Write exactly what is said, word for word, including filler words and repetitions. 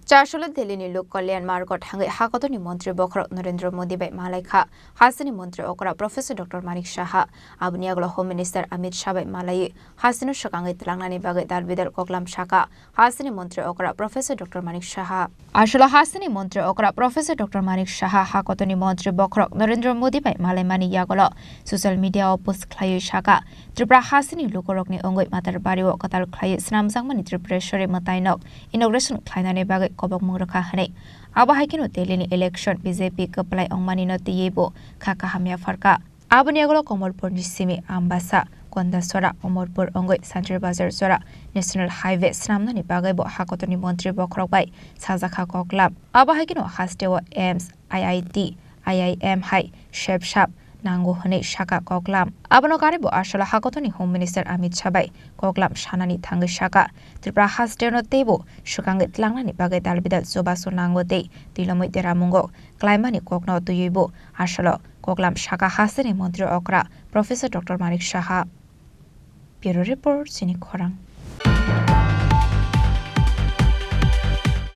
Chasolo Delhi ni Lok Kalyan Margo thangwi hakotorni montri bokhorok Narendra Modi bai malai kha. Hasteni montri okra Professor Doctor Manik Saha, aboni yagulo Home Minister Amit Shah bai malaiwi hasteni swkangwi twlangnani bagwi dal bidal koklam saka. Hasteni montri okra Professor Doctor Manik Saha. Asolo hasteni montri okra Professor Doctor Manik Saha hakotorni montri bokhorok Narendra Modi bai malaimani yagulo social media o post khlaiwi saka, Tripura hasteni lukurokni wngwi Matar Bario kwtal khlaiwi swnamjakmani Tripureshwari mwtainok inauguration khlainani bagwi kobokmung rwkha hwnwi. Abo hai kheno Delhi ni election B J P kwplai wngmani no twiwi bo kha kaham yapharkha. Aboni yagulo Komolpur ni simi Ambasa, Kondasora, Omorpur wngwi Santir Bazar jora National Highway swnamnani bagwi bo hakotorni montri bokhorok bai sajakha koklam. Abo hai kheno hasteo A I M S, I I T, I I M hai sepsap nango hwnwi saka koklam. Abono karibo asolo hakotorni Home Minister Amit Shah bai koklam sanani thangwi saka, Tripura hasteo no teibo swkangwi twlangnani bagwi dal bidal chubachu nango tei twilomwi deramungo klaimani kokno twiwi bo asolo koklam saka hasteni montri okra Professor Doctor Manik Saha. Bureau Report, chini khorang.